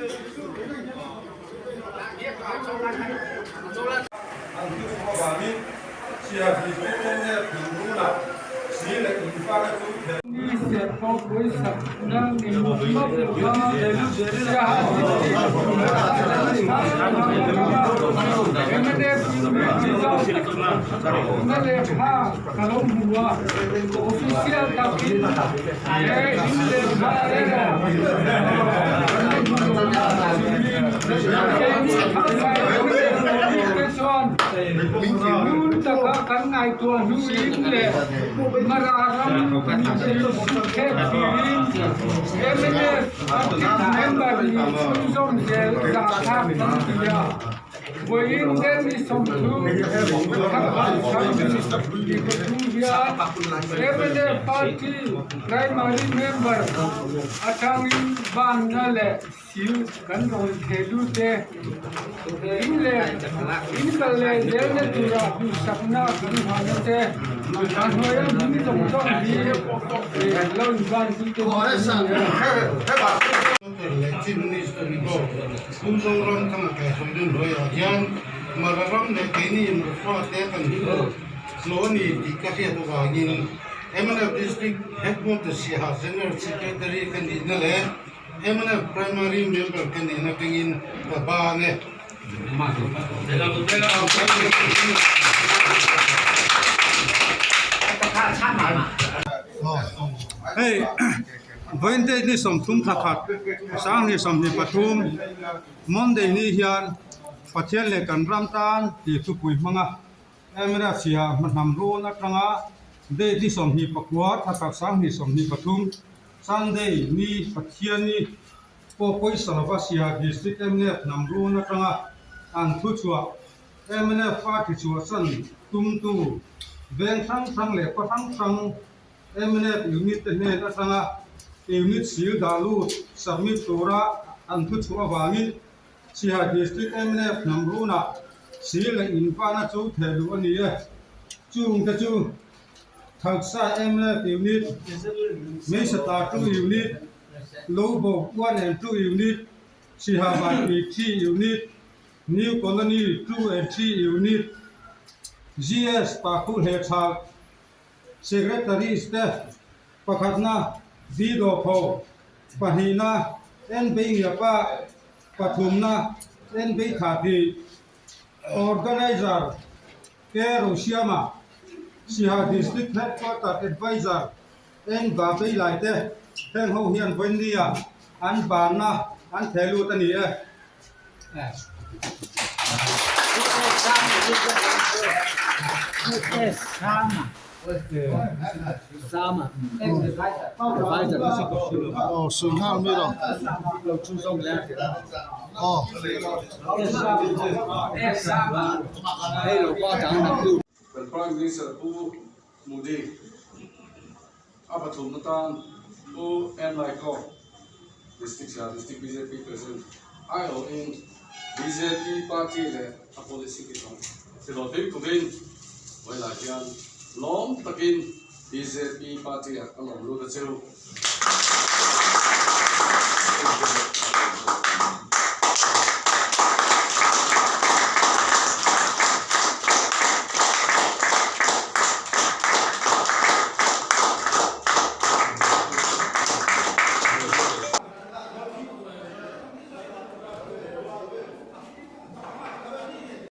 An thuchhuah avangin Siahi Pensioner Thingrunah si leh infana chu theh. Mi ser pawh pawisakna ni mawp lova Siaha District mnf Mizo na lehkha ka lo hmu a, official takin he in lehkha erawh kan la hmu lo a, keini thalai te chuan ngun taka kan ngaihtuah hnuin leh Mara ram mipui sukthlek turin mnf active member nih chhunzawm zel zahthlak kan ti a. Vawiin Delhi 30 thla hian mnf party primary member atangin banna leh sil kan rawn theh lut e. In leh in kal leh zelna tura duhsakna kan hlan a che. A hnuaia hming zawng zawng hi lo inban tute hi an ni e. Leh Chief Minister ni bawk Pu Zoramthanga kaihhruaina hnuaiah hian Mara ram leh keini Murfa te kan hmu hlawh a ni tih ka hriat avangin mnf District Headquarter Siaha General Secretary ka nihna leh mnf Primary Member ka nihna tangin ka ban e. Hei. Vawiin ni 30 thla khat 2023 Monday ni hian Pathian leh kan ram tan tih thupui hmanga mnf chhia hmahnam run atanga date ni 29 thla khat 2023 Sunday ni Pathian ni pawh pawisa lova Siaha District mnf hnam run atanga an thuchhuah mnf party chhuahsan tumtu veng hrang hrang leh khaw hrang hrang Mnf unit te hnen atanga unit sil dah lut submit tura an thuchhuah avangin Siaha District mnf hnam runah sil leh inpana chu theh luh a ni e. Chung te chu Thalsa mnf unit, Meisata 2 unit, Lobo 1 and 2 unit, Siaha Vanpui 3 unit, New Colony 2 and 3 unit, GS Pakhur Hechhal, Secretaries te pakhatna V Dawpho, pahnihna N Beingiapa, pathumna N Beikhathi, Organiser K Rosiama, Siaha District Headquarter Adviser N Vabeilai te heng ho hian vawinia an banna an theh lut a ni e. Kan Prime Minister Pu Modi a pathumna tan Pu N Laiko, District Siaha District bjp President aiawhin bjp party leh a policy te zawng thilawh turin vawilah hian lawm takin bjp party ah ka lawm lut a cheu.